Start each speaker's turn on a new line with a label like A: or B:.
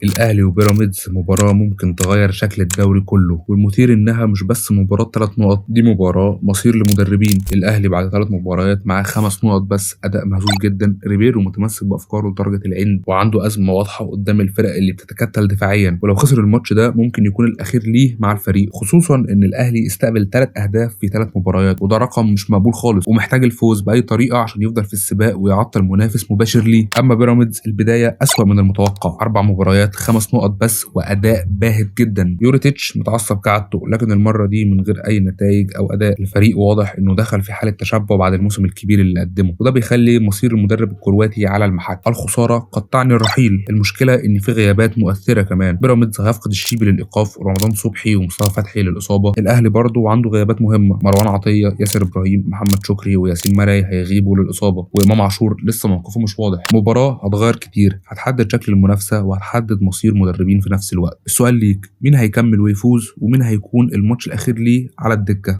A: الأهلي وبيراميدز مباراة ممكن تغير شكل الدوري كله، والمثير إنها مش بس مباراة 3 نقط، دي مباراة مصير لمدربين. الأهلي بعد 3 مباريات معاه 5 نقط بس، أداء مهزوز جدا. ريبيرو متمسك بأفكاره لدرجة العند، وعنده أزمة واضحة قدام الفرق اللي بتتكتل دفاعيا، ولو خسر الماتش ده ممكن يكون الأخير ليه مع الفريق، خصوصا إن الأهلي استقبل 3 أهداف في 3 مباريات، وده رقم مش مقبول خالص، ومحتاج الفوز بأي طريقة عشان يفضل في السباق ويعطل منافس مباشر ليه. أما بيراميدز البداية أسوأ من المتوقع، 4 مباريات 5 نقط بس وأداء باهت جدا. يوريتيتش متعصب كعادته، لكن المرة دي من غير أي نتائج أو أداء. الفريق واضح إنه دخل في حالة تشبع بعد الموسم الكبير اللي قدمه، وده بيخلي مصير المدرب الكرواتي على المحك. الخسارة قد تعني الرحيل. المشكلة إن في غيابات مؤثرة كمان، بيراميدز هيفقد الشيبي للإيقاف، ورمضان صبحي ومصطفى فتحي للإصابة. الأهلي برضه عنده غيابات مهمة، مروان عطية، ياسر إبراهيم، محمد شكري وياسين مرعي هيغيبوا للإصابة، وإمام عاشور لسه موقفه مش واضح. مباراة هتغير كتير، هتحدد شكل المنافسة وهتحدد مصير مدربين في نفس الوقت. السؤال ليك، مين هيكمل ويفوز، ومين هيكون الماتش الأخير ليه على الدكة؟